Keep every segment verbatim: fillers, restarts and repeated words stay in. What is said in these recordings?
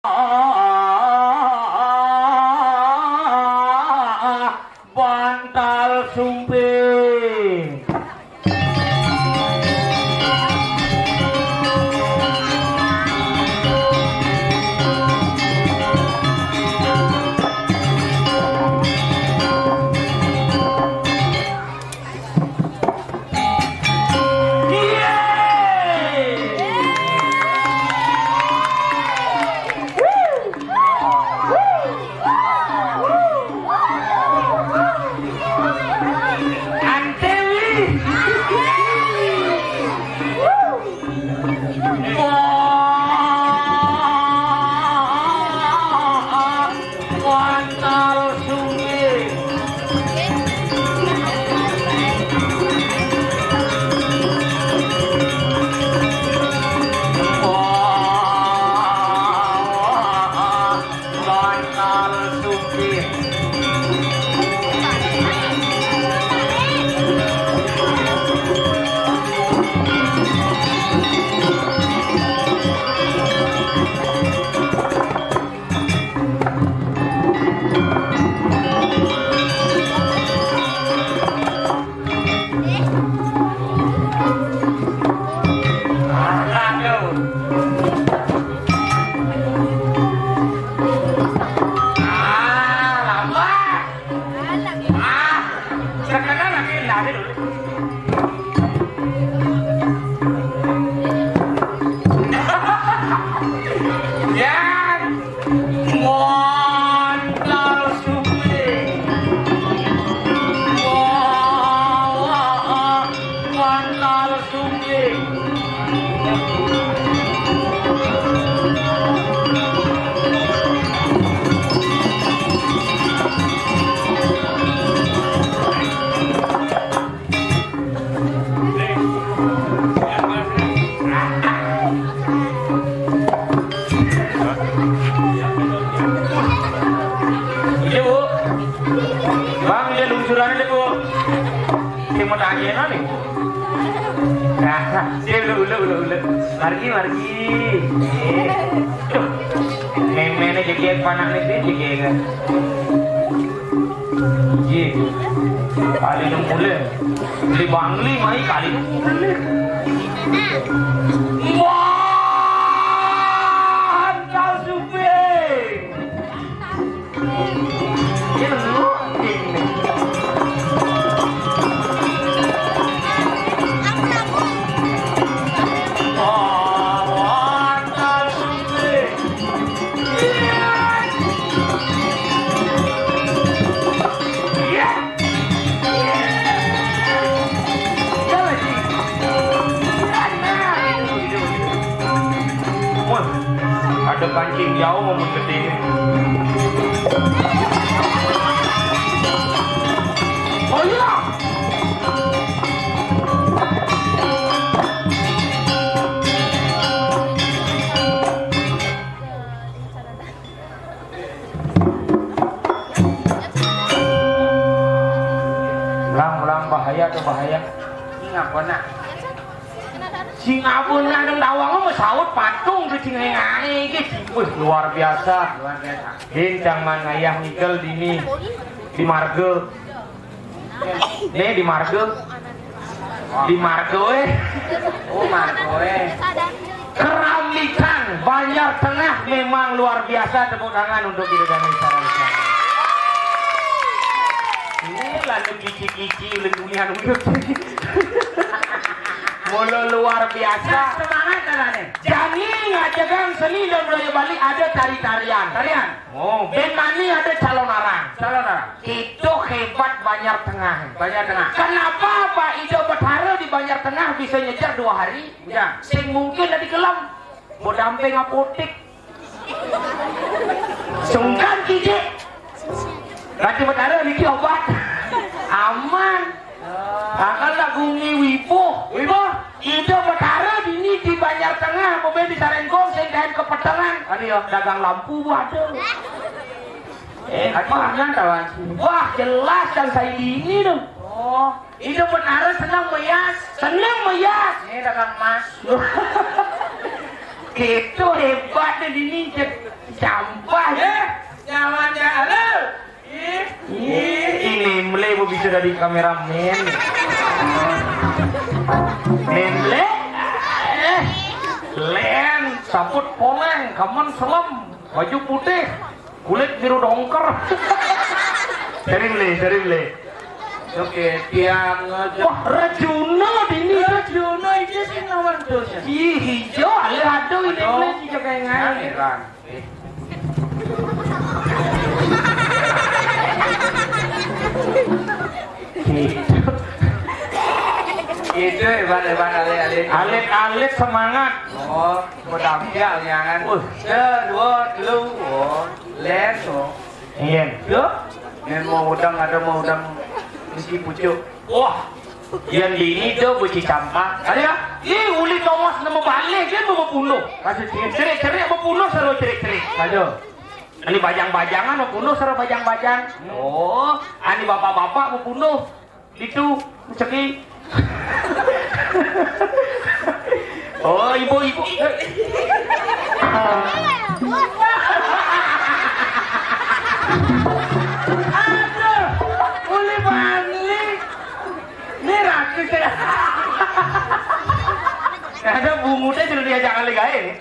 Bantal sumping. Bantal sumping. Bantal sumping. Yan. Bantal sumping. Wah, wah, bantal sumping. Iya, Bu. Bang, iya lungsurannya deh, Bu. Sing mau tanya nih. Nah, dia ulu, ulu, ulu, ulu. Margi, margi. Eh. Tuh. Memene jadi panak nih, dia jadi kan. Iya. Kali nang mulih. Beli Bangli mai kali nang mulih. Wah, kau suping. Ini lu ini. Wah, kau suping. Wah, ada kancing jauh mau gede. Oh iya. Ulang, ulang, bahaya tuh, bahaya. Ini ngapa nak? Sing abun nang dawang mah saut patung tuh cing ae-ae gitu. Wih, luar biasa. Luar biasa. Bintang man ngayah ngigel dini di marga. Nih di marga. Di marga, eh. Oh, marga, eh. Keramikan Banjar Tengah memang luar biasa. Tepuk tangan untuk Ida Dani Saraswati. Ini lalu kici-kici, lalu ulian uyut. Mula luar biasa. Semangat, Dani. Jani ngajagang seni dan budaya Bali ada tari-tarian. Tarian. Oh, band mani ada calon arang. Calon arang. Itu hebat Banjar Tengah. Banjar Tengah. Kenapa Pak Ijo Betara di Banjar Tengah bisa nyejar dua hari? Ya. Sing mungkin tadi gelem. Mau damping apotik. Sungkan kijik. Ratu Betara niki obat. Aman. Akan lagu ngi wibuh. Wibuh. Ijo Betara dini di Banjar Tengah, mobil di Sarenggong, sing kain kepetengan. Anu ya, dagang lampu bu ada. Eh, aduh, nyan tahu, Haji. Wah, jelas dan saya dini tuh. Oh, Ijo Betara senang meyas. Senang meyas. Ini dagang emas. Gitu hebat deh dini, cek. Di kameramen. Nen le. Eh, Len, saput poleng, kamen selem, baju putih, kulit biru dongker. Sering le, sering le. Oke, tiang aja. Wah, Rejuno dini. Rejuno iki sing nomor dosa. Ih, hijau, alih aduh ini. Aduh. Le, hijau kayak ngai. Nah, heran. Gitu. Gitu, hebat, hebat, alit, alit. Alit, alit, semangat. Oh, mau tampil, jangan. Uh. Satu, dua, telu. Oh, les, oh. Iya. Yo, nen mau udang, ada mau udang mesti pucuk. Wah, yang dini do beci campak. Ada ya? Ih, uli tongos nama balik, dia mau bunuh. Kasih cerik. Cerik-cerik mau bunuh, selalu cerik-cerik. Aduh. Ani bajang-bajangan mau bunuh, selalu bajang-bajang. Oh, ani bapak-bapak mau bunuh. Itu, rezeki. Oh, ibu-ibu. Aduh, uli balik. Ini ratus ya. Ada bunguté sudah diajak kali gaé.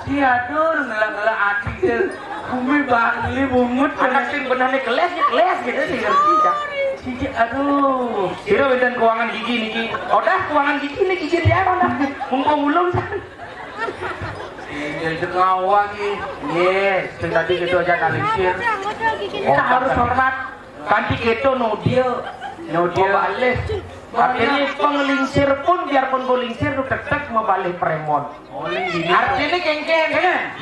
Iya, aduh, ngelak-ngelak ati, Cil. Bumi Bangli bungut. Anak sing bener nih keles, ya keles gitu sih, ngerti ya. Siji, aduh. Kira wénten kuangan gigi niki. Odah kuangan gigi niki, gigi dia mana? Mumpung ulung. Iya, itu ngawang nih. Iya, sing tadi gitu aja kalincir. Kita harus hormat. Kanti kita no dia. No dia. Mau balik. Artinya penglingsir pun, biarpun penglingsir, itu tetap mau balik premon. Artinya kengkeng.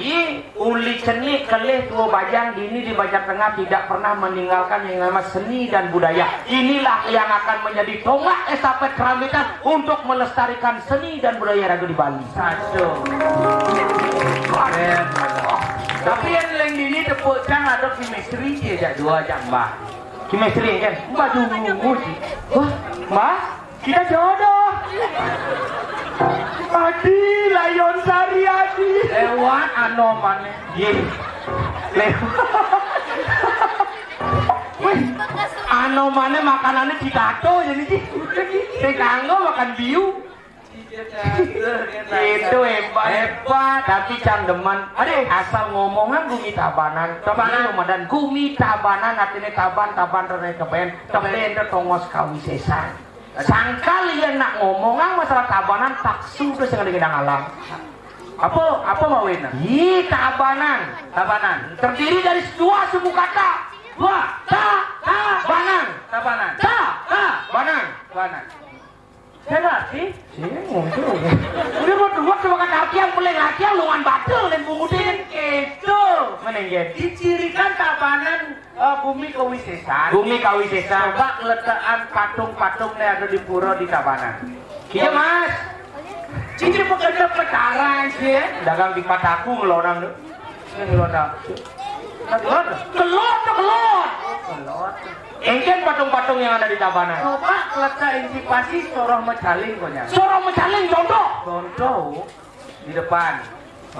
Iya, uli cenik kelih tua bajang dini di Banjar Tengah tidak pernah meninggalkan yang nama seni dan budaya. Inilah yang akan menjadi tonggak estafet keramitan untuk melestarikan seni dan budaya raga di Bali. Satu. Keren. Tapi yang lain dini tepuk tangan ada chemistry dia, jak dua, jak mbah. Chemistry kan? Mbah dulu, Ji. Wah, Mbah, kita jodoh. Adi, Layon Sari, Adi. Lewat Anomané. Yé. Lewat. Wih, Anomané makanannya citato jadi, Ji. Sing kanggo makan biu. Itu hebat. Hebat. Tapi cang demen. Aduh, asal ngomongan gumi Tabanan. Tabanan. Gumi Tabanan, artinya Taban, Taban, Taban, Taban, Taban, tongos kawisésan. Sangkal yén nak ngomongan masalah Tabanan, taksu terus yang ada alang. Apa, apa mawéna? Ih, Tabanan. Tabanan. Terdiri dari dua suku kata. Dua. Ta, Tabanan. Tabanan. Ta, Tabanan. Tabanan. Saya ngerti. Sini muncul. Udah mau dua sama kata arti yang paling arti yang luan batel dan bungutin. Itu. Mana yang jadi? Dicirikan Tabanan, eh, bumi kawisésan. Bumi kawisésan. Coba letakan patung-patung yang ada di pura di Tabanan. Iya, Mas. Cici pekerja petaran sih. Dagang di Pataku ngelonang tuh. Sing lho, Nak. Lho, Nak. Kelot, kelot. Kelot. Engken patung-patung yang ada di Tabanan. Coba letak inti pasi soroh mecaling, konyang. Soroh mecaling, contoh. Contoh, di depan.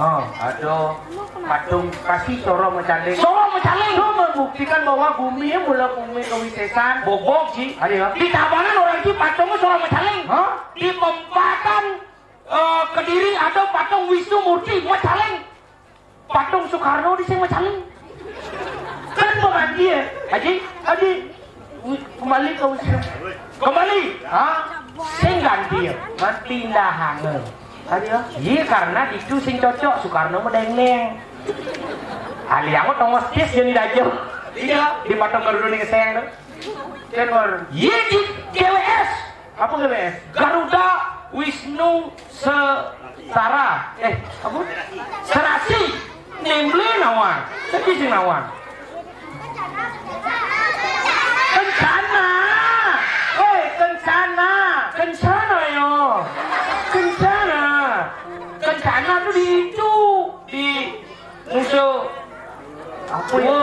Oh. Ada patung pasi soroh mecaling. Soroh mecaling. Itu membuktikan bahwa bumi mula bumi kawisésan. Bobok, Ji. Ada ya? Di Tabanan orang Ji patungnya soroh mecaling. Hah? Di pempatan, eh, Kediri ada patung Wisnu Murti mecaling. Patung Soekarno di sing mecaling. Kan pengganti ya? Haji? Haji, wi-, kembali ke usia. Kembali? Hah? Sing ganti ya? Kan pindahan. Haji ya? Iya, karena itu sing cocok, Soekarno medengeng. Ahli yang tongos tis jadi dajo. Iya. Di patung Garuda ning seng tuh. Kenor. Iya, di G W S. Apa G W S? Garuda Wisnu Setara. Eh, apa? Serasi. Nemble nawan. Tapi sing nawan. Kencana. Eh, kencana. Kencana yo. Kencana. Kencana tuh di itu, di musuh. Apa ya?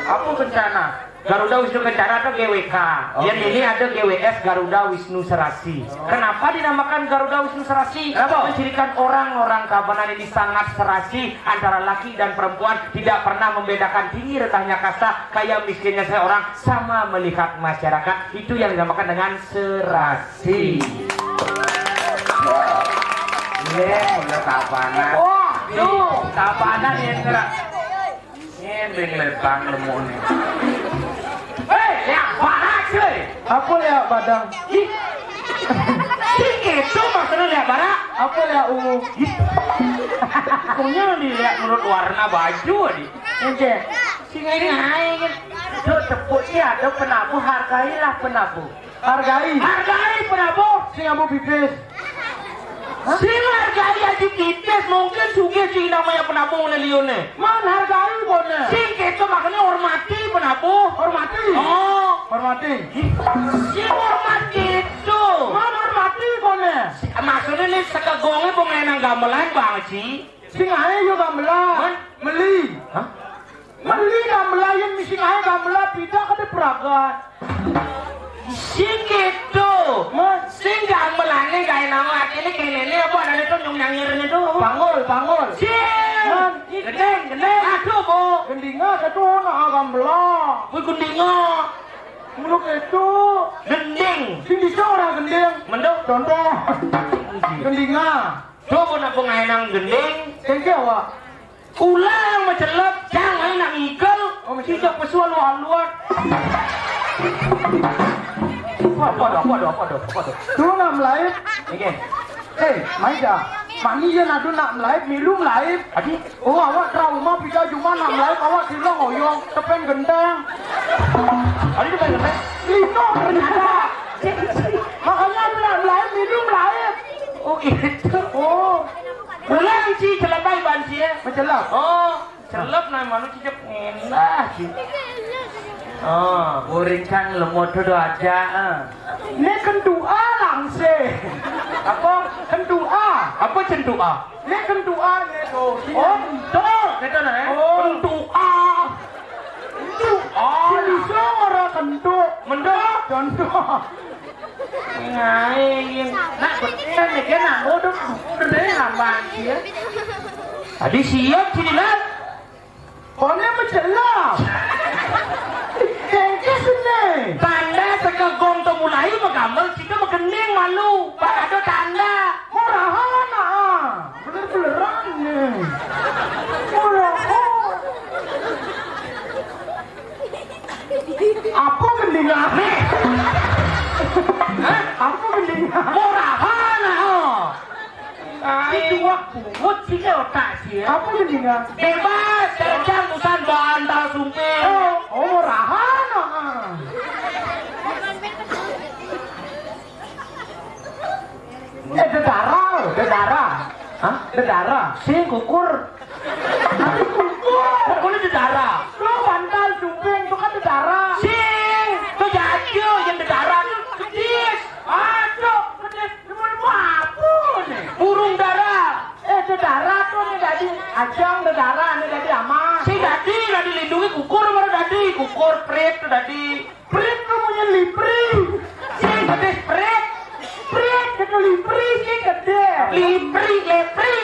Apa kencana? Garuda Wisnu Kencana atau G W K. Oke. Yang ini ada G W S, Garuda Wisnu Serasi. Kenapa dinamakan Garuda Wisnu Serasi? Kenapa? Mencirikan orang-orang Tabanan ini sangat serasi antara laki dan perempuan, tidak pernah membedakan tinggi rendahnya kasta, kaya miskinnya seorang, sama melihat masyarakat. Itu yang dinamakan dengan serasi. Iya, udah Tabanan. Wah, tuh, Tabanan yang gerak. Ngendeng letang lemone. Hei, liak barak, cuy. Apa liak badang? Ih. Sing itu maksudnya liak barak. Apa liak ungu? Ih. Pokoknya dilihat menurut warna baju, di. Ente, sing ini aing. Itu tepuk sih ada penabuh, hargailah penabuh. Hargai. Hargai penabuh. Sing ambu pipis. Sing hargai Haji Pipis, mungkin sugih sing namanya penabuh ngene liune. Man hargai bone. Sing keto makanya hormati penabuh. Hormati. Oh. Hormati. Sing hormat gitu. Man hormati bone. Maksudnya nih sekegongnya mau ngenang gamelan bang Haji. Sing ae yo gamelan. Man? Meli. Hah? Meli gamelan, yen sing ae gamelan, pidak ada peragat. Sing gitu. Mas. Sing gamelane gawe nama atine kene ne apa anane to nyung nyangirne to apa? Pangul, pangul. Sing. Man. Gendeng, gendeng. Aduh, Bu. Gendinga satu nak gamelan. Bu gendinga. Muluk itu. Gending. Sing bisa ora gending. Menduk. Contoh. Gendinga. Coba nak pengaenang gending. Tengke awak. Ulah yang mencelep, jangan main nak ngigel. Oh, mencelep. Kita pesual luar-luar. Apa, apa, apa, apa, apa, apa, apa. Tuh nak melaib. Oke. Eh, Maida. Mani ya nadu nak melaib, milu melaib. Adi? Oh, awak trauma pika cuma nak melaib, awak sila ngoyong, tepeng genteng. Adi tepeng genteng? Lino ternyata. Makanya aku nak melaib, milu melaib. Oh, gitu. Oh. Pulang si celebai ban si ya. Mencelep. Oh, celep nah malu cicep ngenah si. Oh, uring kan lemot do aja. Eh. Ini kentua langsung. Apa? Kentua. Apa centua? Ini kentua ni tu. Oh, betul. Kita nah, eh. Oh. Kentua. Kentua. Oh, bisa orang kentuk. Mendok. Contoh. Ngaing. Nak betul ni kan nak bodoh. Betul nampak dia. Tadi siap sini lah. Kone mencelam. Kengke sini. Tanda sekegong tu mulai megamel kita megening malu. Pak ada tanda. Murahan ah. Bener-beneran ni. Murahan. Apa gendingan? Hah? Apa gendingan? Murahan ah. Itu waktu. Mut sih otak sih ya. Apa gendingan? Bebas, kerja busan bantal sumpil. Oh, oh, murahan ah. Eh, dedara, dedara. Hah? Dedara. Sing kukur. Nanti kukur. Kukur ini dedara. Lo bantal juping itu kan dedara. Sing, itu jajo yang dedara itu kedis. Aduh, kedis. Cuma apa nih? Burung dara. Eh, dedara tuh nih tadi. Ajang dedara nih tadi aman. Si dadi, dadi lindungi kukur baru dadi. Kukur, prit, dadi. Prit namanya lipri. Sing kedis prit. Prit kena lipri sing kedis. Lipri, lepri.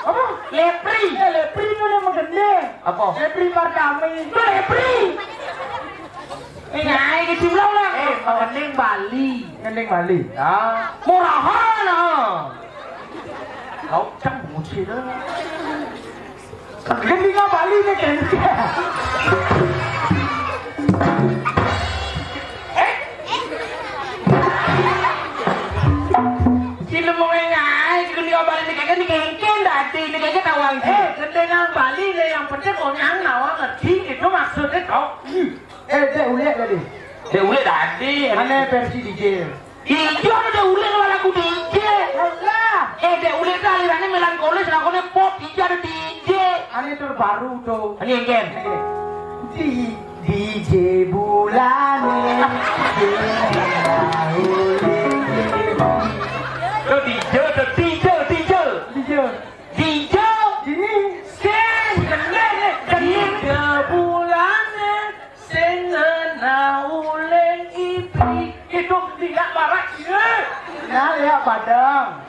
Apa? Lepri. Eh, lepri itu nama gede. Apa? Lepri Markami. Itu lepri. Ini aja kecil lah. Eh, mending Bali. Mending Bali. Ya. Murahan ah. Kau cang buci tu. Gendinga Bali ni kengke. Sila mau ngai, gendinga Bali ni kengke, ni kengke dadi, ni kengke tawang. Eh, gendinga Bali ni yang penting orang nawa ngerti, itu maksudnya kau. Eh, dek ulik tadi. Dek ulik tadi. Mana versi D J? Ijo ada dek ulik kalau lagu D J. Alah. Eh, dek ulik tu alirannya melankolis, lagunya pop, ijo ada D J. Ini terbaru tu. Ini yang kan? Di D J Bulane. Tu D J, tu D J, D J. D J. D J. Ini. Sing, kena, kena. Di Bulane. Sing Hidup tidak marah, iya. Nah, ya, padang.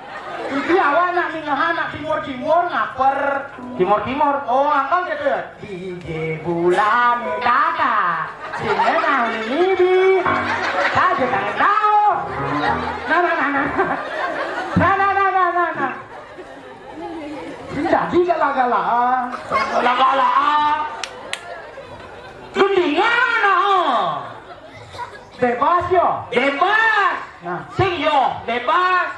Iki awak nak mingahan, nak timur-timur, ngaper. Timur-timur. Oh, angkal gitu ya? D J bulan, kakak. Sini nah, ini di. Saja tak tahu. Nah, nah, nah, nah. Nah, nah, nah, nah, nah, nah. Jadi gala-gala. Gala-gala. Gendingan, ah. Bebas, yo. Bebas. Nah. Sing yo, bebas.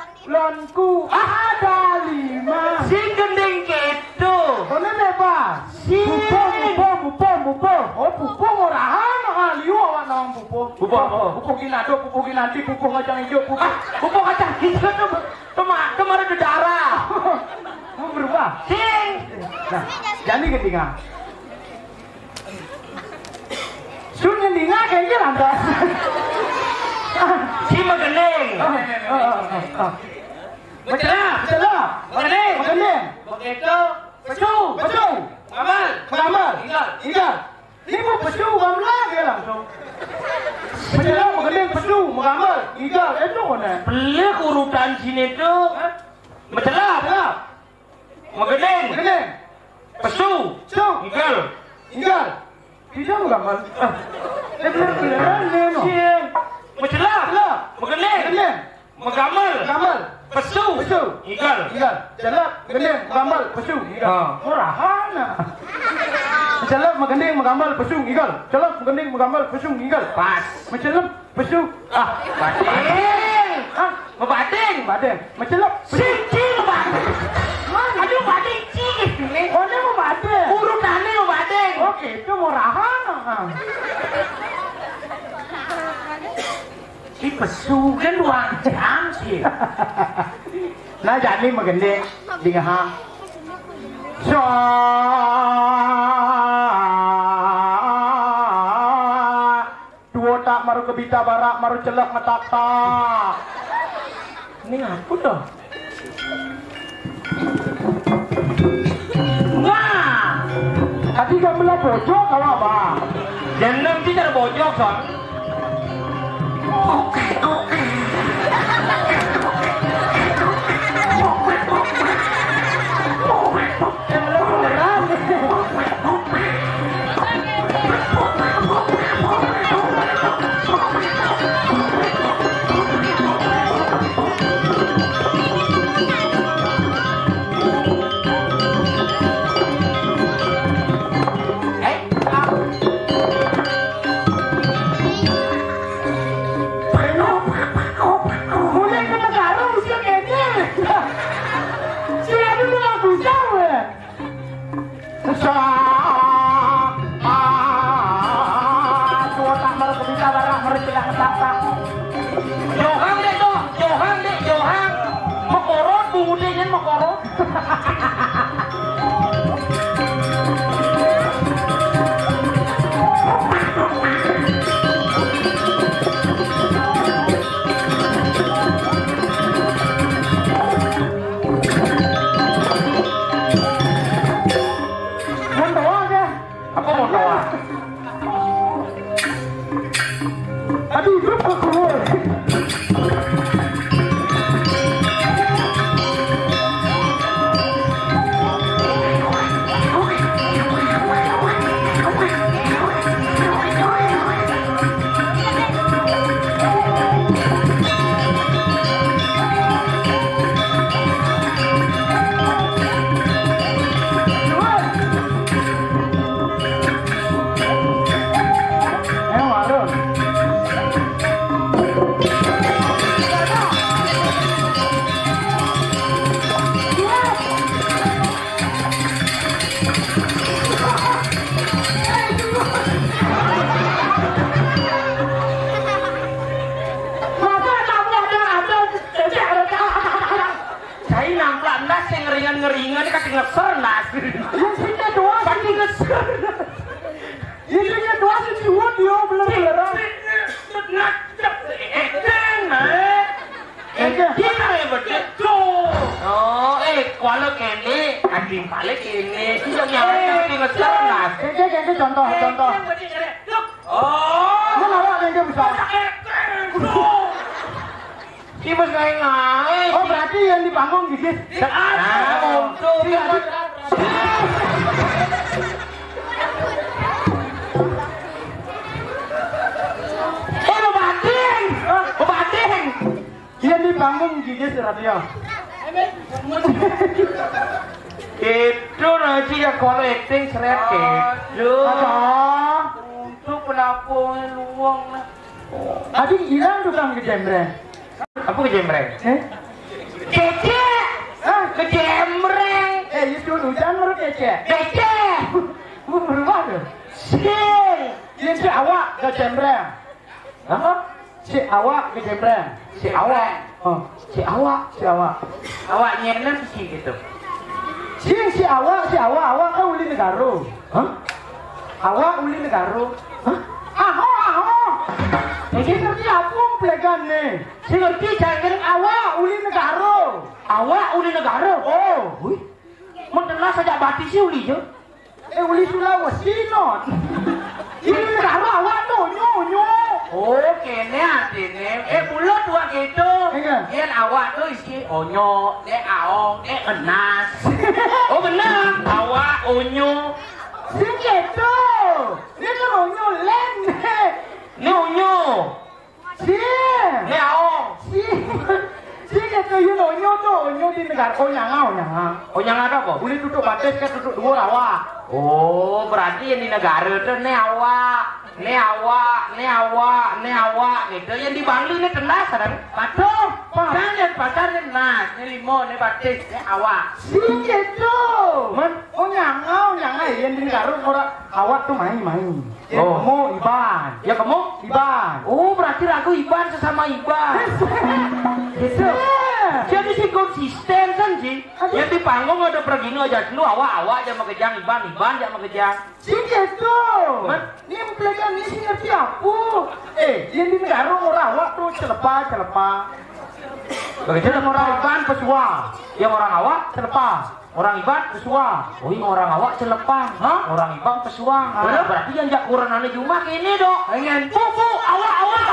Balonku ada lima. Sing gending gitu. Kono bebas. Sing. Pupuh, pupuh, pupuh, pupuh. Oh, pupuh ora ana, ah, liu awak nang pupuh. Pupuh apa? Pupuh kinado, pupuh kinanti, pupuh kacang ijo, pupuh. Ah, pupuh kacang ijo tuh, tuh ma-, tuh mara darah. Mau berubah? Sing. Nah, jadi ketika Sun ngendinga kayaknya lantas. Si magending. Ah, ah, ah, ah. Macelah. Macelah. Magending. Magending. Begitu. Pesu. Pesu. Magamel. Magamel. Igal. Igal. Ini mau pesu, gamel lagi langsung. Macelah, magending, pesu, magamel, igal. Itu kone. Pelik urutan sini tuh. Hah? Macelah. Macelah. Magending. Magending. Pesu. Pesu. Igal. Igal. Bisa magamel. Ah. Eh, bener-beneran nih, no. Iya. Macelah. Macelah. Magending. Magending. Magamel. Magamel. Pesu. Pesu. Igal. Igal. Macelah, magending, magamel, pesu. Igal. Ah. Murahan, ah. Macelah, magending, magamel, pesu, igal. Macelah, magending, magamel, pesu, igal. Pas. Macelah, pesu. Ah, bading. Hah? Mabading. Bading. Macelep. Siji mabading. Aduh, bading siji. Oh, ini mabading. Urutane mabading. Oke, itu murahan. Ah. Si pesu kan dua jam sih. Nah, jani magending. Dingahang. So. Duo tak maru kebita barak maru celek ngetak-tak. Ini ngaku dah. Nah, tadi gak belah bojok kalau apa? Jangan nanti cara bojok, son. Susah. Ah, tua tak merek bisa barang merek tidak ngetak-tak. Johang dek, Doh. Johang dek, Johang. Mekorot, bungude nyen mekorot. Mondoan ya. Apa mondoan? Aduh, grup aku. Saya namplak ndas sing ngeringan-ngeringan kate ngeser ndas. Ya sing doang. Pati ngeser. Isinya doang sing suwun yo bener-bener. Ngacep. Ekeng, nah. Ekeng. Kita ya begitu. Oh, eh, kuala kene, anjing balik kene. Iya, nyawa ngeser ndas. Ekeng, ekeng, contoh, contoh. Ekeng, begitu, Oh, mana awak yang dia besar? Sakit. Ini bos ngai-ngai. Oh, berarti yang di panggung gigis. Nah, untuk. Eh, mau banding. Mau banding. Iya, di panggung gigis radio. Itu nanti ya kalau acting seret gitu. Aduh. Untuk penampung luang lah. Tadi hilang tukang kejembreng. Apa kejembreng? Eh? Kecek. Hah? Kejembreng. Eh, itu hujan baru kecek. Kecek. Berubah tuh. Sing. Dia si awak kejembreng. Hah? Si awak kejembreng. Si awak. Oh, si awak, si awak. Awaknya enam sih gitu. Si si awak, si awak, awak kan uli negara. Hah? Awak uli negara. Hah? Aho, aho. Ini ngerti apa pelegan nih? Si ngerti jangan awak uli negara. Awak uli negara. Oh, wih. Mun telah sajak bati si uli je. Eh, uli Sulawesi, non. Ini negara awak tu, nyo, nyo. Oh, kene artine. Eh, bulut dua gitu. Iya. Yen awak tu isi onyo, nek aong, nek enas. Oh, benar. Awak, onyo. Sing gitu. Ini kan onyo len. Ini onyo. Si. Ni aong. Si. Si kata you onyo tu, onyo di negara. Oh, nyanga, oh, nyanga. Oh, nyanga ada apa? Boleh tutup batis ke tutup dua awak. Oh, berarti yang di negara tu ni awak. Ni awak, ni awak, ni awak gitu. Yang di Bangli ni tendas ada. Patuh. Pasar ni, pasar ni nas, ni limo, ni batis, ni awak. Si gitu. Man. Oh, nyanga, oh, nyanga. Yang di negara orang awak tu main-main. Yen Oh. Kemu Iban. Ya, kemu? Iban. Oh, berarti ragu Iban sesama Iban. Gitu. Jadi si konsisten kan, Ji. Aduh. Ya, di panggung ada pergi nu aja dulu, awak-awak aja makejang, Iban, Iban aja makejang. Si gitu. Man? Ni pelajar ni si ngerti apa? Eh, yang di negara orang awak tu celepa, celepa. Begitu. Yang orang Iban pesuah. Yang orang awak celepa. Orang Iban pesuang. Oh, iya, orang awak celepa. Hah? Orang Iban pesuang. Ah. Berarti yang jak kurang ane jumah kene, dok. Pengen. Pupuk, awak, awak.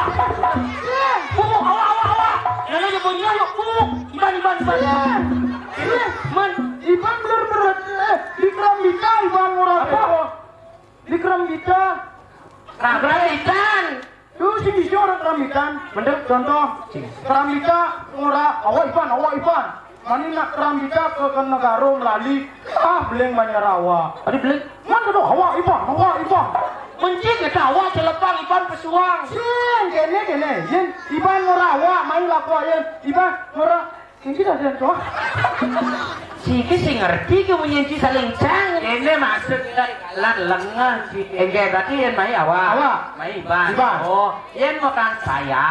Pupuk, awak, awak, awak. Nana je bunyi, ayo, pupuk. Iban, Iban, Iban. Iya. Iya. Man. Iban bener-bener, eh, di Kerambita, Iban orang apa? Di Kerambita. Kerambita. Lu si bisa orang Kerambita. Bener. Contoh, Kerambita ngora, awak Iban, awak Iban. Mani nak Kerambita ke, ke negara melali. Ah, beleng banyak rawa. Tadi beleng. Mana tu awak Iban, awak Iban. Mencik kata awak celepang Iban pesuang. Sing, kene, kene. Yen, Iban ngora awak, main laku ayen. Iban ngora Ini dah dan tuh. Siki sing ngerti ke punya si saling cang. Ini maksud lan lengah si. Enggak, berarti yang mai awak. Awak. Mai Iban. Iban. Oh, yang orang saya,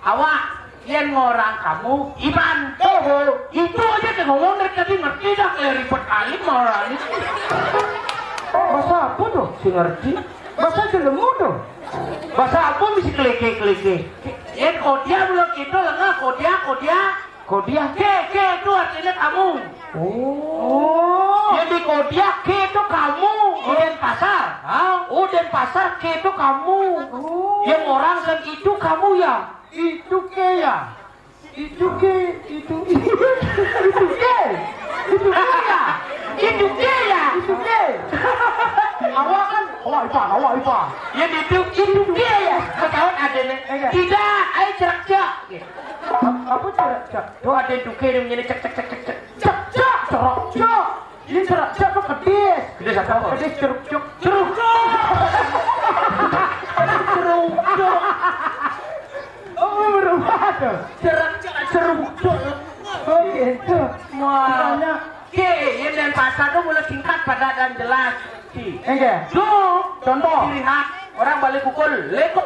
awak, yang orang kamu, Iban. Oh, oh. Itu aja tuh ngomong dari tadi ngerti dah, kayak ribet kali malah ini. Bahasa apa tuh? Si ngerti. Bahasa jelemu tuh. Bahasa apa mesti keleke-keleke? Yang kodia belum gitu, lengah kodia, kodia. Kodia. Ke, ke itu artinya kamu. Oh. Yang di kodia ke itu kamu. Oh. Di Denpasar. Hah? Oh, Denpasar ke itu kamu. Oh. Yang orang kan itu kamu ya. Itu ke ya. Itu ke, itu, itu ke. Itu ke ya. Itu ke ya. Itu ke. Awak kan, awak Iban, awak Iban. Ya itu, itu ke ya. Ketahuan ada nih. Iya. Tidak, ayo cerak cak. Apa cerak cak? Tuh ada itu ke yang ini cek cek cek cek cek. Cek cak, cerak cak. Ini cerak cak tuh kedis. Kedis apa? Kedis ceruk cuk. Ceruk cuk. Ceruk cuk. Oh, berubah tuh. Cerak cak, ceruk cuk. Oh, gitu. Wah. Makanya. Oke, yang Denpasar tuh mulai singkat, padat dan jelas. Ki. Enggak. Dulu. Contoh. Ciri khas orang balik pukul lekuk.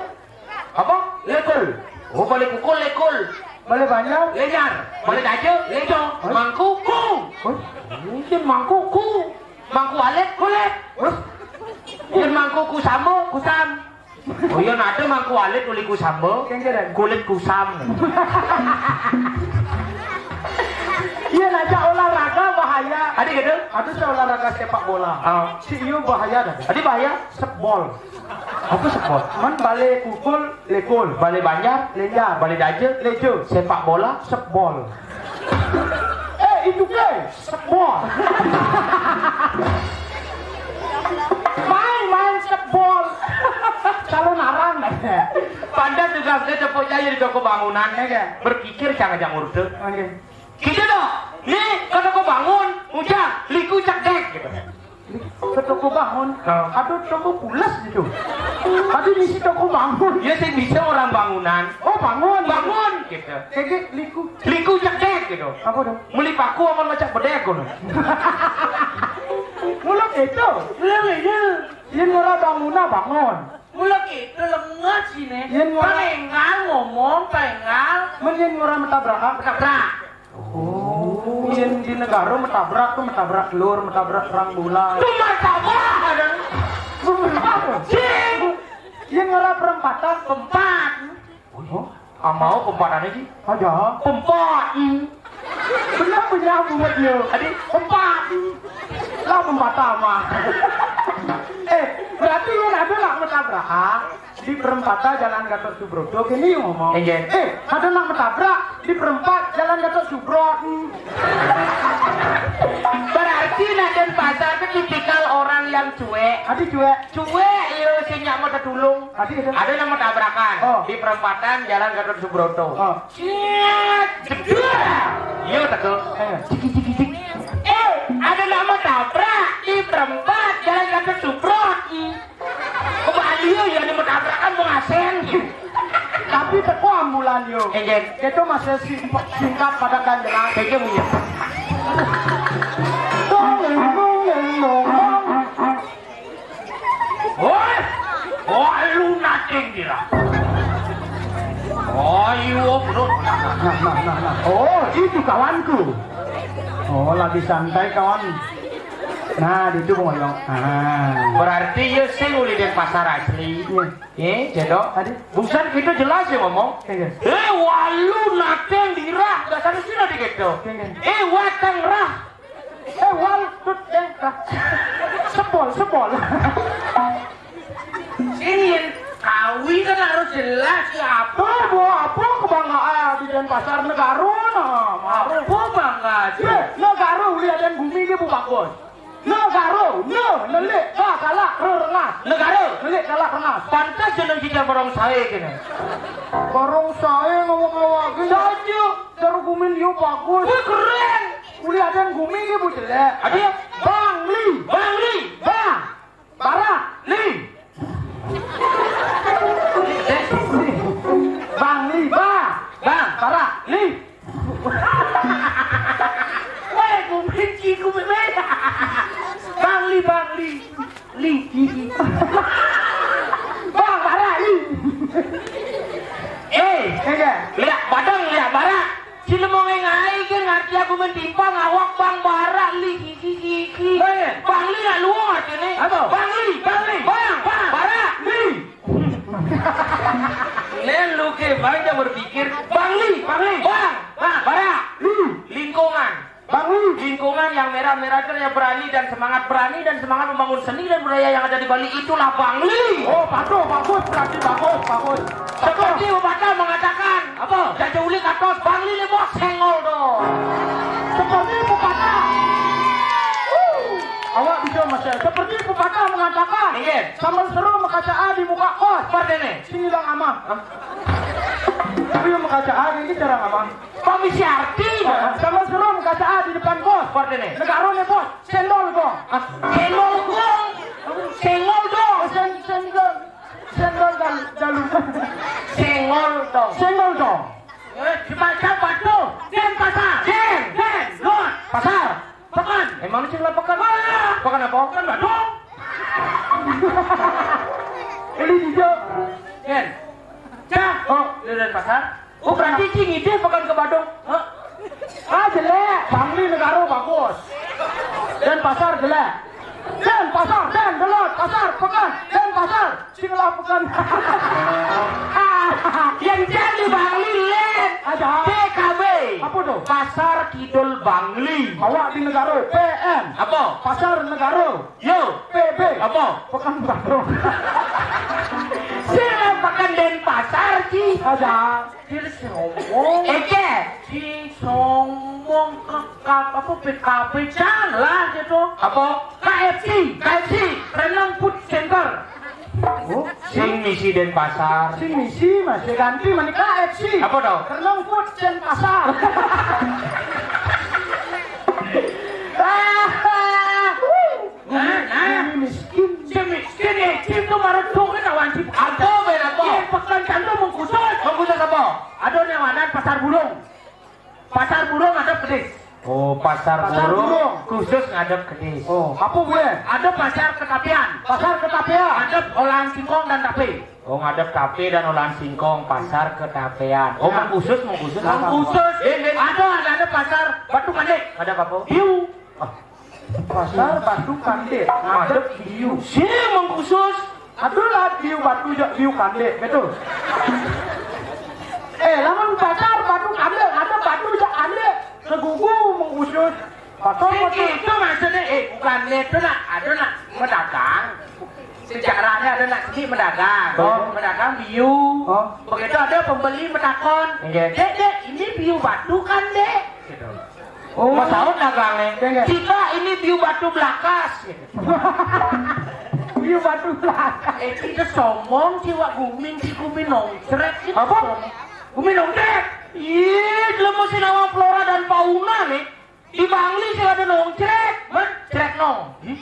Apa? Lekul. Oh, balik pukul, lekul. Balik Banjar. Lenyar. Balik aja, leco. Hah? Mangkuku. Hah? Mungkin mangkuku. Mangku alit, kulit. Hah? Mungkin mangkuku sama, kusam. Oh iya, ada mangku alit, kulit kusamba. Kulit kusam. Iya, ngajak olahraga bahaya. Ada gitu? Ada saya olahraga sepak bola. Oh. Si iyo bahaya dah. Ada bahaya? Sepbol. Apa sebol? Men balé kukul, lekul. Balé Banjar, lenjar. Balé Daja, leja. Sepak bola, sebol. Eh, itu ke? Sebol. Main-main sebol. Calon arang. Pantes tugasné Cepuk Jaya di toko bangunan. Iya. Berpikir jangan jangan urut. Oke. Gitu toh. Nih, ke toko bangun, ngujang, liku cekdék gitu. Ke toko bangun, nah, ada toko pules gitu. Ada misi toko bangun. Ya sing bisa orang bangunan. Oh, bangun. Bangun gitu. Kayak liku. Liku cekdék gitu. Apa dong? Meli paku apa macak bedék ngono. Mula gitu. Mula gitu. Yén ora bangunan bangun. Mula gitu lenget sini. Yén ora paling ngomong, paling. Men yén ora metabrak. Metabrak. Oh, yén di negara metabrak tuh metabrak telur, metabrak terang bulan. Tuh martabak ada. Bener apa? Sing. Yén ora perempatan, pempat. Oh, ah, mau pempatan iki? Aja. Pempat. Bener punya buat dia. Tadi pempat. Lah pempat sama. Eh, berarti yén ada lah metabrak. Di perempatan Jalan Gatot Subroto, gini ngomong. Iya. Eh, ada nak metabrak di perempat Jalan Gatot Subroto. Berarti nak Denpasar itu tipikal orang yang cuek. Ada cuek. Cuek, yo sing nyak mau tertulung. Ada itu. Ada nama tabrakan. Oh. Di perempatan Jalan Gatot Subroto. Oh. Ciat, jedar. Yo teko. Eh. Ciki ciki cik. Eh, ada nama tabrak di perempat Jalan Gatot Subroto. Kembali yo, ya, ini tabrakan pengasen. Tapi teko ambulan yo. Enggak. Itu masih singkat pada ganjalan. Kayaknya punya. Tong, tong, tong, tong. Woi, woi, lu nacing kira. Oh, iya, bro. Nah, nah, nah, nah. Oh, itu kawanku. Oh, lagi santai kawan. Nah, di itu ngoyong. Ah. Berarti ya sing uli Denpasar asli. Iya. Eh, cedok. Tadi. Busan kita jelas ya ngomong. Iya. Eh, walu nateng dirah, dasar sini di gitu. Iya. Eh, watang rah. Eh, wal tut deng rah. Sebol, sebol. Sini yang kawi kan harus jelas ya apa. Tuh, bawa apa kebanggaan di Denpasar negara nah. Apa bangga aja? Eh, negara uli ada gumi dia bu bagus. Negara, ne, nelik, ga, galak, re, rengas. Negara. Nelik, galak, rengas. Pantas jeneng kita barong sae kene. Barong sae ngawak-ngawak gini. Saja. Cara gumin dia bagus. Wih, keren. Uli ada yang gumi dia bu jelek. Ada ya? Bangli. Bangli. Ba. Barak. Li. Bangli. Ba. Bang. Barak. Li. Weh, ku benci, ku benci. Bang Li, Bang Li. Li, Li, Li. Bang, parah, Li. Eh, iya. Lihat badang, lihat barak. Si lemong ngai ke ngerti aku mentimpang awak Bang Barak, Li, Li, Li, Li. Iya. Bang Li nak luar sini. Apa? Bang Li, Bang Li. Bang, Bang. Barak, Li. Nen lu ke, Bang, jangan berpikir. Bang Li, Bang Li. Bang, Bang, Barak. Li. Lingkungan. Bang Li. Lingkungan yang merah-merah itu yang berani dan semangat, berani dan semangat membangun seni dan budaya yang ada di Bali, itulah Bang Li. Oh, bagus, bagus, berarti bagus, bagus. Seperti pepatah mengatakan, apa? Jaja uli katos, Bang Li lembok senggol dong. Seperti pepatah. Awak bisa, Mas, ya. Seperti pepatah mengatakan, iya. Sambal seru mekacaa di muka kos. Seperti ini. Sini dong, Amang. Hah? Tapi yang mekacaa ini jarang, Amang. Pamisi arti. Sambal seru mekacaa di depan kos. Seperti ini. Negara nih, Bos. Cendol, Bos. Ah, cendol, Bos. Senggol dong. Sen-, senggol. Senggol dan dalu. Senggol dong. Senggol dong. Eh, dibaca batu. Den pasar. Den. Den. Lot. Pasar. Pekan. Emang lu sing pekan? Wah. Pekan apa? Pekan Badung. Ini juga. Den. Cah. Oh, lu Denpasar? Oh, berarti cing ide pekan ke Badung. Hah? Ah, jelek. Bangli negara bagus. Denpasar jelek. Denpasar, Den, Delot, Pasar, Pekan, Denpasar. Sing lah pekan. Yang jadi Bangli, Len. Ada. P K B. Apa tu? Pasar Kidul Bangli. Awak di negara P M. Apa? Pasar Negara. Yo. P B. Apa? Pekanbaru. Sing pekan Denpasar, Ci. Ada. Dia sombong. Eke. Ci sombong ke kap-, apa, P K P, janganlah gitu. Apa? K F C. K F C. Renang Food Center. Oh, sing misi Denpasar. Sing misi masih ganti manika F C. Apa tau? Renang Food Denpasar. Nah, nah. Ini miskin. Si miskin, eh, si itu marah tuh kan awan si. Apa, Ben, apa? Iya, pekan cantum mengkhusus. Mengkhusus apa? Ada yang mana pasar burung. Pasar burung ada pedis. Oh, pasar Pasar burung burung. Khusus ngadep kedis. Oh, apa gue? Ada pasar Ketapian. Pasar Ketapian. Ada olahan singkong dan tape. Oh, ngadep tape dan olahan singkong, pasar Ketapian. Oh, ya. Mengkhusus, mengkhusus apa? Mengkhusus. Eh, eh. Ada, ada, ada pasar Batu Kandek. Ada apa? Hiu. Ah. Pasar Batu Kandek. Ngadep hiu. Si mengkhusus. Aduh lah, hiu batu jak hiu kandek, betul. Eh, lamun pasar Batu Kandek, ada batu jak kandek. Segugu mengkhusus. Pasar Batu. Itu maksudnya, eh, bukan itu nak, ada nak mendagang. Sejarahnya ada nak sini mendagang. Oh. Mendagang biu. Oh. Begitu ada pembeli menakon. Iya. "Dek, dek, ini biu batu kan, Dek?" Gitu. Oh. Mau tahu dagangnya? Iya, iya. "Kita ini biu batu belakas." Gitu. Biu batu belakas. Eh, kita sombong, si wak guming, si guming nongcret gitu. Apa? Sombong. Guming nongcret. Ih, belum mesti nama flora dan fauna nih. Di Bangli sih ada nongcret. Hah? Cret nong. Hmm?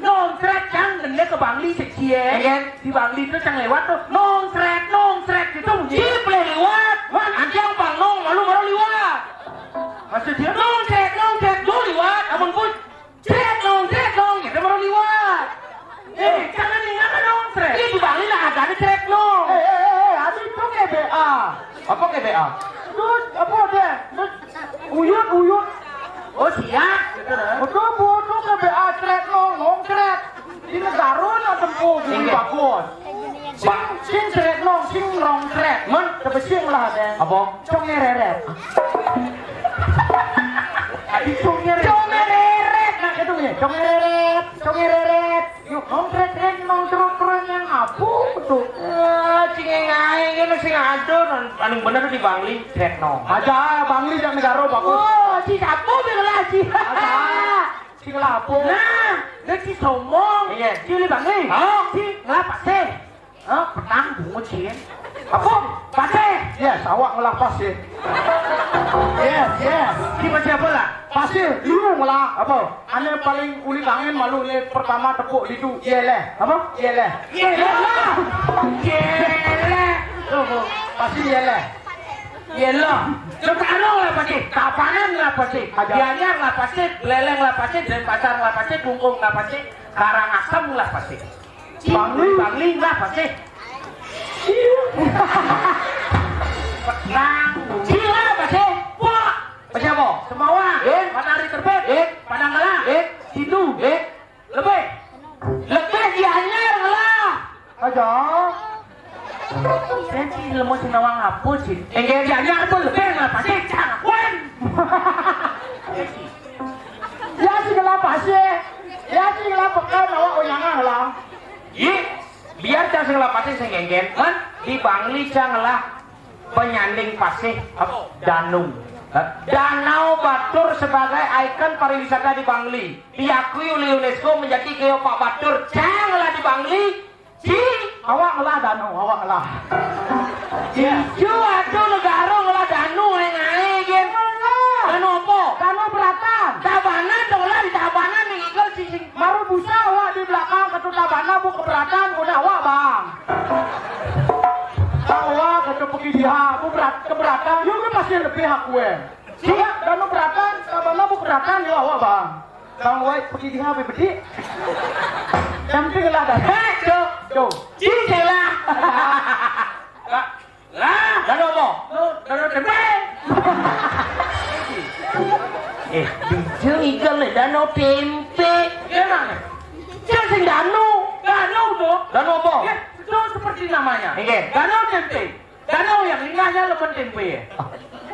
Nongcret cang dende ke Bangli sih, cie. Iya, kan? Di Bangli itu cang lewat tuh. Nongcret, nongcret gitu bunyi. Cip leh liwat. Hah? Anjang pang nong, malu malu liwat. Maksud dia nongcret, nongcret, lu liwat. Amun pun cret nong, cret nong, gitu baru liwat. Eh, jangan ingat nongcret. Iya, di Bangli lah ada ada cret nong. Eh, eh, eh, eh, aduh itu K B A. Apa K B A? Terus, apa deh? Terus, uyut, uyut. Oh, siap. Gitu, dah. Betul, betul K B A cret nong, nongcret. Di negara nak tempuh, jadi Iya. bagus. Sing, sing cret nong, sing nongcret. Mun? Tapi sing lah, deh. Apa? Cong ngereret. Tadi cong ngereret. Cong ngereret, nah, gitu ya. Cong ngereret, cong ngereret. Yuk, nongcret, cret nong, cret, cret, yang apa tuh? Eh, cing ngai, kan sing ada, paling bener di Bangli, cret nong. Aja, Bangli yang negara bagus. Oh, si siapa bilang lah, si. Aja. Sing lapo. Nah, dia si sombong. Iya. Si uli Bangli. Oh. Si ngelah pasir. Hah? Petang bungut sih. Apa? Pasir. Yes, awak ngelah pasir. Yes, yes. Si pasir apa lah? Pasir, lu ngelah. Apa? Ane paling uli kangen malu ni pertama tepuk lidu. Iya leh. Apa? Iya leh. Iya lah. Iya leh. Tuh, Bu. Pasir iya leh. Iya lah. Sekarang lah pasti, Tabanan lah pasti, Ada. Gianyar lah pasti, Buleleng lah pasti, Denpasar lah pasti, Klungkung lah pasti, Karangasem lah pasti. Bangli. Bangli lah pasti. Petang. Sila pasti. Wah. Pasti apa? Semawa. Eh? Matahari terbit. Eh? Padang Kala. Eh? Situ. Eh? Lebih. Lebih Gianyar lah. Aja. Saya sih lemu sinawang apa sih? Enggak, Gianyar apa lebih lah pasti cangkuen. Ya sih ngelah pasir. Ya sih ngelah pekan awak unyangan lah. Iya, biar cang sing ngelah pasir sing ngenggen. Hah? Di Bangli cang ngelah penyanding pasir, apa? Danu. Hah? Danau Batur sebagai ikon pariwisata di Bangli. Diakui oleh UNESCO menjadi geopark Batur. Cang ngelah di Bangli. Ci, awak ngelah danu, awak ngelah. Iya. Ijo atuh negara ngelah danu, eh, ngai, gen. Ngelah. Danu apa? Danu Beratan. Tabanan dong lah, di Tabanan nih, Igal sising. Maru busa awak di belakang, katu Tabanan, bu keberatan, udah awak, Bang. Awak katu pergi dia, bu berat, keberatan, yuk, pasti lebih aku, eh. Ci, danu Beratan, Tabanan, bu keberatan, yuk, awak, Bang. Bang Wai pergi di hape bedik. Yang penting lah dah. Hei, Cok. Cok. Cik, cik lah. Lah. Lah. Danau apa? Danau, danau tempe. Eh, bijil Igal leh danau tempe. Iya, Bang. Cek sing danau. Danau tu. Danau apa? Ya, itu seperti namanya. Oke. Danau tempe. Danau yang indah nya lamun tempe.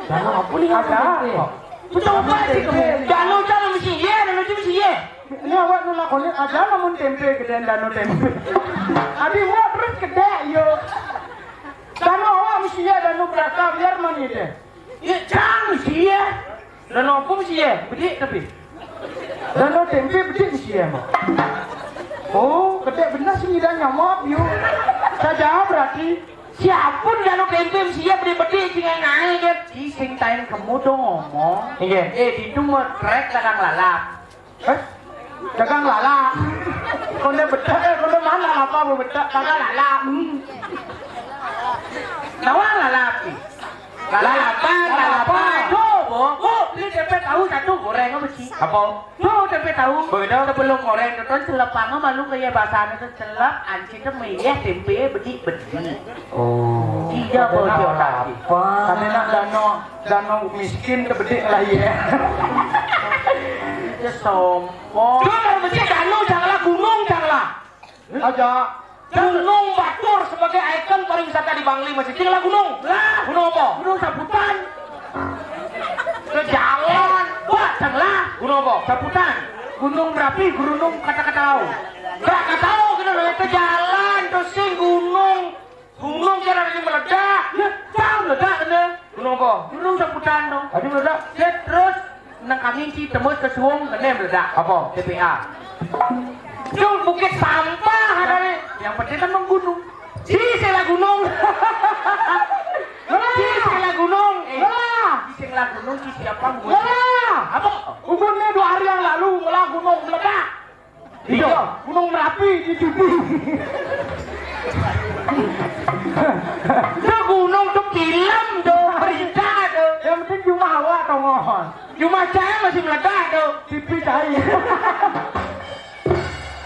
Danau apa ni? Ada. Betul apa sih kamu? Danau jangan mesti ye, danau jangan mesti ye. Ini awak nu lakonin ada lamun tempe gedé danau tempe. Adi mau terus gedé yo. Danau awak mesti ye danau berata biar mani deh. Ye jangan mesti ye. Danau apa mesti ye? Bedik tapi. Danau tempe bedik mesti ye mah. Oh, gedé benar sih ngidang nyamap yo. Saja berarti. Siapun danau tempe mesti ye bedik-bedik sing ngai-ngai kan. Ci sing tain kamu dong ngomong. Inggih. Eh, ditu mah trek dagang lalap. Eh? Dagang lalap. Konde bedak, eh, konde mana lalap apa bedak? Dagang lalap. Hmm. Nawang lalap. Lalapan, lalapan. Tuh, Bu, Bu, beli tempe tahu satu goreng apa sih? Apa? Tuh, tempe tahu. Begitu. Sebelum goreng, tuh, celepang malu kaya bahasanya tuh celep, anci tuh meyeh tempe bedik-bedik. Oh. Iya, Bu, dia lagi. Tapi nak danau, danau miskin kebedik lah ya. Dia sombong. Tuh, kalau bedik danau, janganlah gunung, janganlah. Aja. Gunung Batur sebagai ikon pariwisata di Bangli masih tinggal gunung. Lah, gunung apa? Gunung Sabutan. Ke jalan, wah, lah. Gunung apa? Sabutan. Gunung Merapi, Gunung Krakatau. Krakatau kita udah ke jalan, terus sing gunung. Gunung cara ini meledak. Ya, tahu meledak kena. Gunung apa? Gunung Sabutan dong. Tadi meledak. Dia terus nang kami ci tembus ke Suwung kena meledak. Apa? T P A. Itu bukit sampah ada nih. Yang penting kan menggunung. Ci sela gunung. Ci sela gunung. Eh, ci sela gunung ci siapa gunung? Apa? Gunungnya dua hari yang lalu malah gunung meledak. Iya, Gunung Merapi di Jubi. Itu gunung tuh film tuh, berita tuh. Yang penting cuma awak tongohon. Cuma saya masih meledak tuh. T V cair.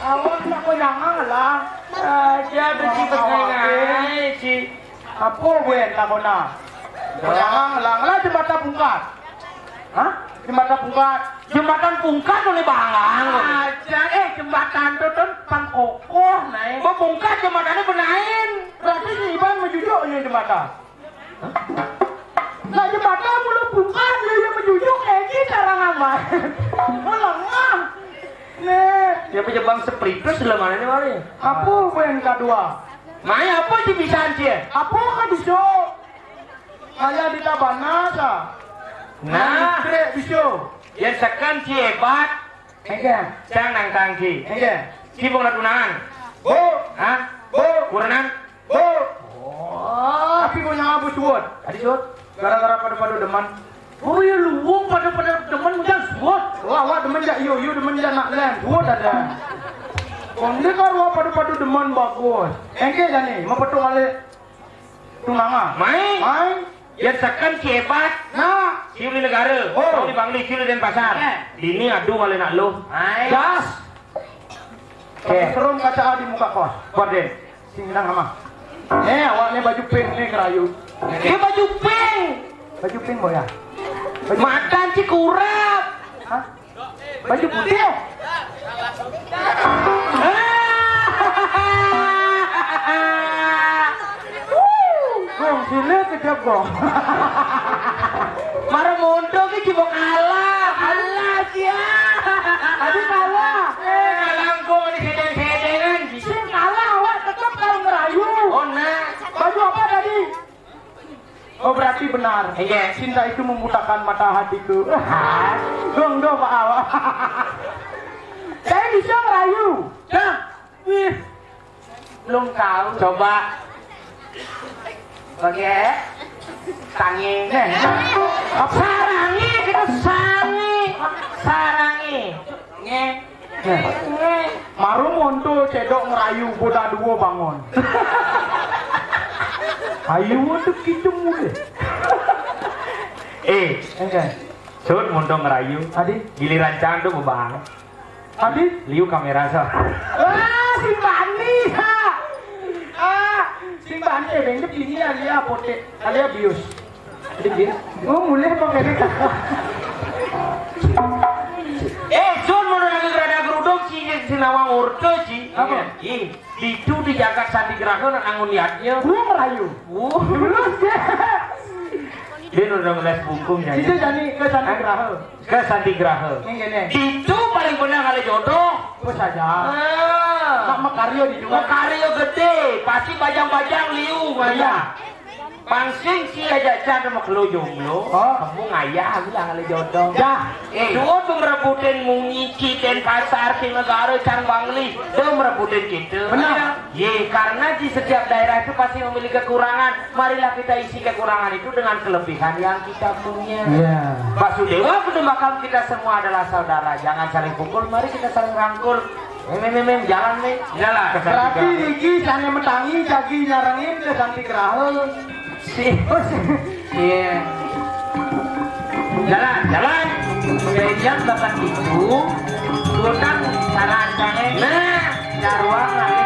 Awak nak kau jangan lah. Aja tuh ci. Apa buen lakona? Jangan lah, lah jembatan pungkat. Hah? Jembatan pungkat. Jembatan pungkat oleh bangang. Aja, eh, jembatan tuh, tuh, pangkokoh, naik. Bo pungkat jembatannya benain. Berarti si Iban menjujuknya jembatan. Hah? Nah, jembatan mulu pungkat, dia yang menjujuk, eh, ini cara ngamal. Melengah. Nih. Siapa jebang sepritus dalam mana nih, Mari? Apa yang kedua? Mai apa ci bisan ci? Apa ka bisu? Kaya di tabana sa. Nah. Krek bisu. Yang sekan ci hebat. Enggak. Cang nangkang ci. Enggak. Ci bong latunangan. Bu. Hah? Bu. Kurenan. Bu. Oh. Tapi punya abu suwut. Tadi suwut. Gara-gara pada-pada demen. Oh iya, luwung pada-pada demen mudah suwut. Wah, wah demen jak iyo, iyo demen jak nak len. Suwut ada. Konde kan wah pada-pada demen bagus. Engke jani, mau petung alik tunanga. Mai. Mai. Biar sekan ci hebat. Nah. Ci uli negara. Oh. Ci uli Bangli, ci uli Denpasar. Eh. Dini aduh kali nak lu. Mai. Das. Oke. Serum kaca di muka kos. Borden. Sing nang ama. Eh, awaknya baju pink nih kerayu. Dia baju pink. Baju pink boy ya. Baju Madan ci kurap. Hah? Baju putih ya? Gong sile kejap gong. Mara monto ki cuma kalah. Kalah dia. Tadi kalah. Eh, kalah kok di sedeng-sedengan. Sing kalah awak tetap kalau ngerayu. Oh nah. Baju apa tadi? Oh, berarti benar. Iya. Cinta itu membutakan mata hatiku. Dong, dong, Pak Awal. Saya bisa ngerayu. Dah. Wih. Belum tahu. Coba. Oke. Tangi. Nih. Sarangi, kita sangi. Sarangi. Nge. Nge. Maru monto cedok ngerayu boda dua bangun. Ayu tuh kita muda. Eh, enggak. Sud monto ngerayu. Adi? Giliran cang tuh bebang. Adi? Liu kamera sa. Ah, si Bani, ha. Ah, si Bani, eh, bengke bini alia pote, alia bius. Dikit. Oh, mulai pakai ini. Eh, Jun, mau lagi rada geruduk, si, Nawang Murta, Ji. Apa? Ih, ditu di jagat Sandigraha nak nangun yadnya. Gua merayu. Wuh. Terus dia. Dia udah ngeles bungkung ya. Itu jadi ke Sandigraha. Ke Sandigraha. Ini gini. Ditu paling benar kali jodoh. Apa saja. Ah. Nak makarya di juga. Makarya gede, pasti bajang-bajang liu ngayah. Pangsing si aja can sama kelo jomblo. Oh. Kamu ngayah bilang kali jodoh. Dah. Eh, duo tuh merebutin munyi, citen pasar, si negara, cang bangli. Tuh merebutin kita. Benar. Ye, karena di setiap daerah itu pasti memiliki kekurangan. Marilah kita isi kekurangan itu dengan kelebihan yang kita punya. Iya. Basudewa kudu makam kita semua adalah saudara. Jangan saling pukul, mari kita saling rangkul. Mem, mem, mem, jalan, mem. Jalan. Berarti niki sane metangi jagi nyarengin ke Santi Graha. Si. Iya. Jalan, jalan. Kejam bakat itu. Gunang saran cahaya. Nah, karuang.